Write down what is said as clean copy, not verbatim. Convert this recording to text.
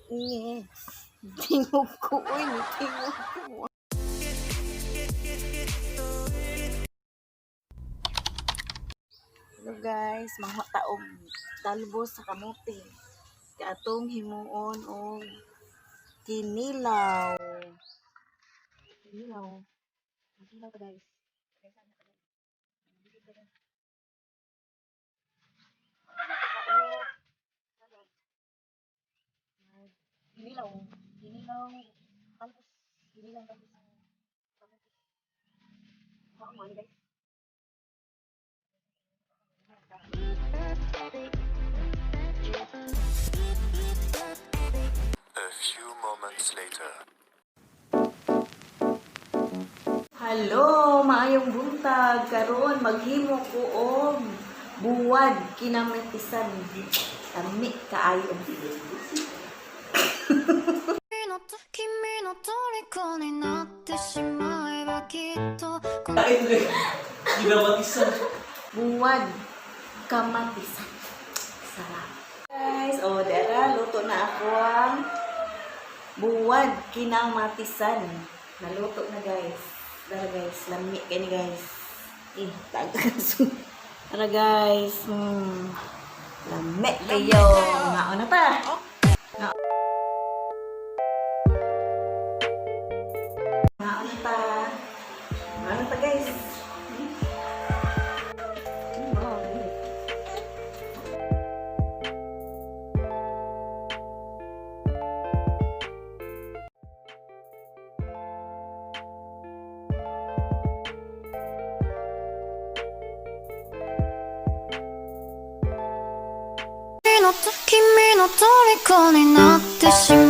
Nge. Tingog ko, uy, tingog ko. Hello guys, mga taog talbos sa kamote. Atong himuon og kinilaw. Kinilaw. Kinilaw ta, guys. Kinilaw. Kinilaw. Talbos. Kinilaw talbos sa kamote. Mao man, guys. A few moments later. Hello, maayong buntag. Karon maghimo ko og buwad kinamatisan. Lami kaayo. 君の虜になってしまえばきっとこの Ginamatisan. Buwad kamatisan. Sarap. Guys, oh dara, luto na ako ang buwad kinamatisan. Naluto na, guys. Dara guys, lami kani, guys. Eh, tagas. Tara guys. Lami kayo. Ngaon na ta. Ngaon na ta. Ngaon na ta, guys. 君の虜になってしま